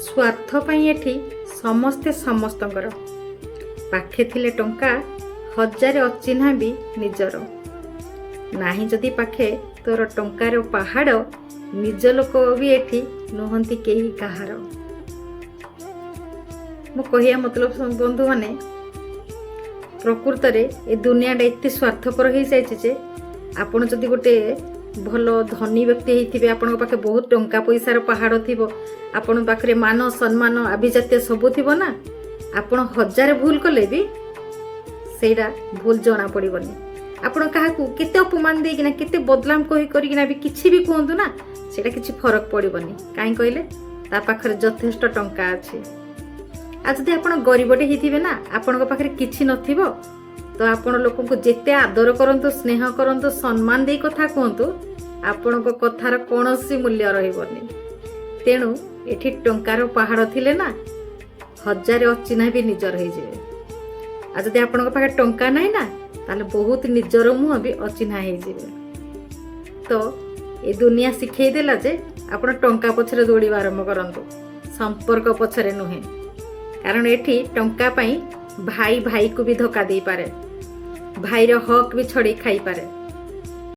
ସ୍ୱାର୍ଥ ପାଇଁ ଏଠି ସମସ୍ତେ ସମସ୍ତଙ୍କର। ପାଖେ ଥିଲେ ଟଙ୍କା, ହଜାରେ ଅଚିହ୍ନା ବି ନିଜର। ନାହିଁ ଯଦି ପାଖେ ତୋର ଟଙ୍କାର ପାହାଡ଼, ନିଜ ଲୋକ ବି ଏଠି ନୁହନ୍ତି କେହି କାହାର। ମୁଁ କହିବା ମତଲବ ବନ୍ଧୁମାନେ, ପ୍ରକୃତରେ ଏ ଦୁନିଆଟା ଏତେ ସ୍ୱାର୍ଥପର ହେଇଯାଇଛି ଯେ ଆପଣ ଯଦି ଗୋଟେ ଭଲ ଧନୀ ବ୍ୟକ୍ତି ହେଇଥିବେ, ଆପଣଙ୍କ ପାଖେ ବହୁତ ଟଙ୍କା ପଇସାର ପାହାଡ଼ ଥିବ, ଆପଣଙ୍କ ପାଖରେ ମାନ ସମ୍ମାନ ଆଭିଜାତ୍ୟ ସବୁ ଥିବ ନା, ଆପଣ ହଜାରେ ଭୁଲ କଲେ ବି ସେଇଟା ଭୁଲ ଜଣା ପଡ଼ିବନି। ଆପଣ କାହାକୁ କେତେ ଅପମାନ ଦେଇକିନା, କେତେ ବଦନାମ କହି କରିକିନା ବି କିଛି ବି କୁହନ୍ତୁ ନା, ସେଇଟା କିଛି ଫରକ ପଡ଼ିବନି। କାହିଁ କହିଲେ ତା ପାଖରେ ଯଥେଷ୍ଟ ଟଙ୍କା ଅଛି। ଆଉ ଯଦି ଆପଣ ଗରିବଟେ ହେଇଥିବେ ନା, ଆପଣଙ୍କ ପାଖରେ କିଛି ନଥିବ, ତ ଆପଣ ଲୋକଙ୍କୁ ଯେତେ ଆଦର କରନ୍ତୁ, ସ୍ନେହ କରନ୍ତୁ, ସମ୍ମାନ ଦେଇ କଥା କୁହନ୍ତୁ, ଆପଣଙ୍କ କଥାର କୌଣସି ମୂଲ୍ୟ ରହିବନି। ତେଣୁ ଏଠି ଟଙ୍କାର ପାହାଡ଼ ଥିଲେ ନା, ହଜାରେ ଅଚିହ୍ନା ବି ନିଜର ହେଇଯିବେ। ଆଉ ଯଦି ଆପଣଙ୍କ ପାଖରେ ଟଙ୍କା ନାହିଁ ନା, ତାହେଲେ ବହୁତ ନିଜର ମୁହଁ ବି ଅଚିହ୍ନା ହେଇଯିବେ। ତ ଏ ଦୁନିଆ ଶିଖେଇ ଦେଲା ଯେ ଆପଣ ଟଙ୍କା ପଛରେ ଦୌଡ଼ିବା ଆରମ୍ଭ କରନ୍ତୁ, ସମ୍ପର୍କ ପଛରେ ନୁହେଁ। କାରଣ ଏଠି ଟଙ୍କା ପାଇଁ ଭାଇ ଭାଇକୁ ବି ଧୋକା ଦେଇପାରେ, ଭାଇର ହକ୍ ବି ଛଡ଼େଇ ଖାଇପାରେ।